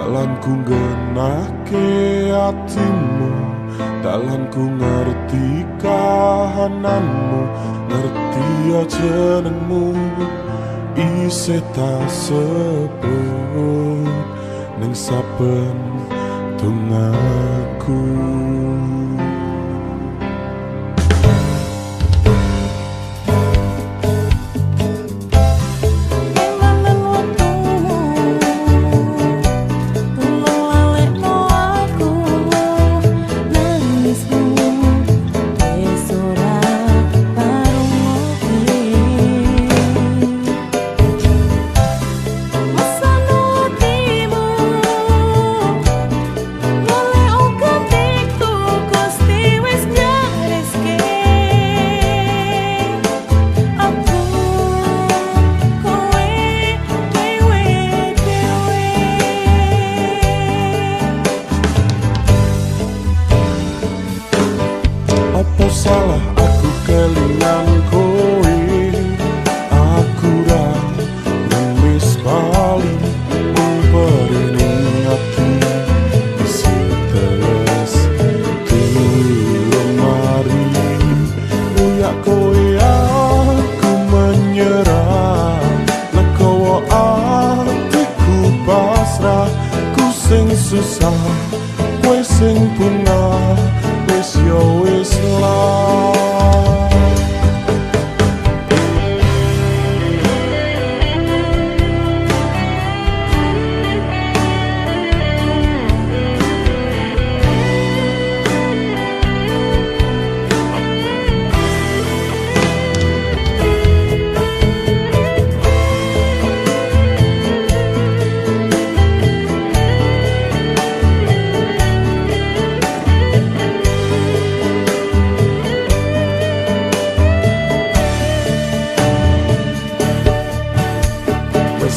Dalanku nggenahke atimu, dalanku ngerti kahananmu, ngerti ya jenengmu isih tak sebut ning saben dongaku. Salah aku kelingan kowe, aku ra ngemis bali mung perene ati isih teles durung mari. Uyak kowe aku menyerah, legowo atiku pasrah, ku sing susah kowe sing punah, wis yo wis lah.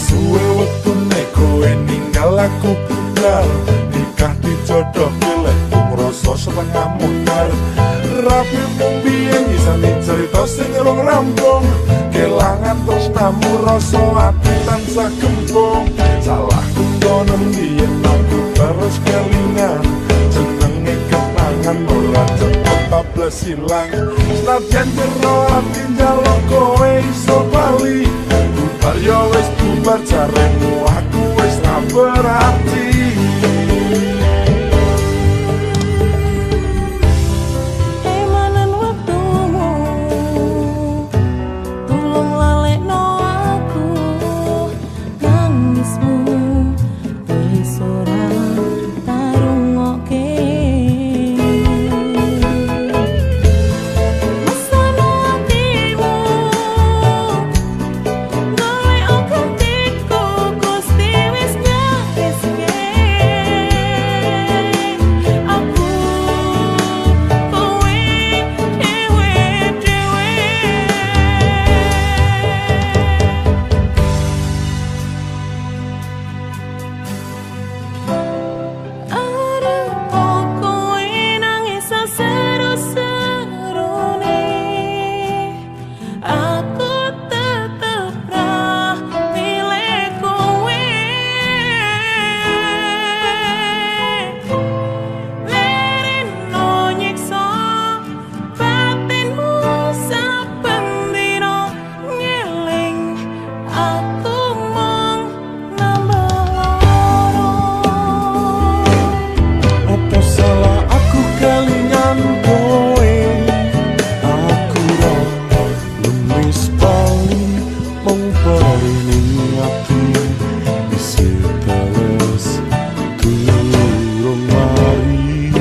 Suwe wektune kowe ninggal aku budal, nikah dijodohke lek ngrasa setengah mutar. Rapi mung biyen isane cerita sing rong rampung, kelangan tresnamu rasa ati tansah gembung. Salahku ngono biyen aku terus kelingan, jenenge kenangan ora cepet bablas ilang. Senajan jero ati njaluk kowe iso bali, bubar yo wis bubar jaremu aku wis ra berarti. Emanen waktumu, tulung lalekno aku, nangismu wis ora tarungoke. Mesano atimu, golek gantiku, Gusti wis nyareske. Aku kowe dhewe dhewe. Arep kowe nangis seru-serune, aku tetep ra milih kowe. Lereno nyiksa batinmu saben dina, ngeling aku mung nambah lara. Apa salah aku kelingan kowe, aku ra lemis bali mung perene ati isih teles durung mari.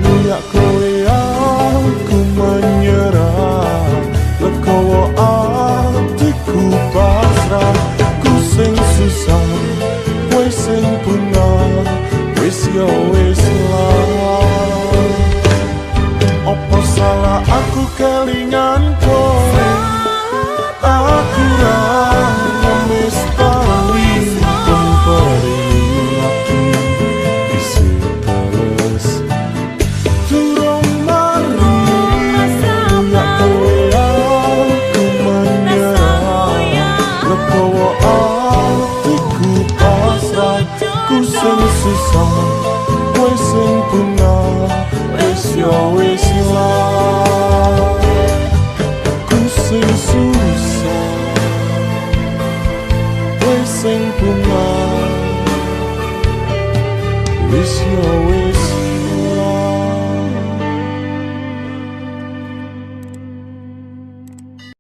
Nguyak kowe aku menyerah, legowo atiku pasrah, ku sing susah kowe sing punah, wis yo wis lah. Apa salah aku kelingan kowe, aku ra ngemis bali mung perene ati isih teles durung mari. Nguyak kowe aku menyerah, legowo atiku pasrah, ku sing susah, kowe sing bungah. Wis yo wis ilang. Ku sing susah, kowe sing bungah. Wis yo wis.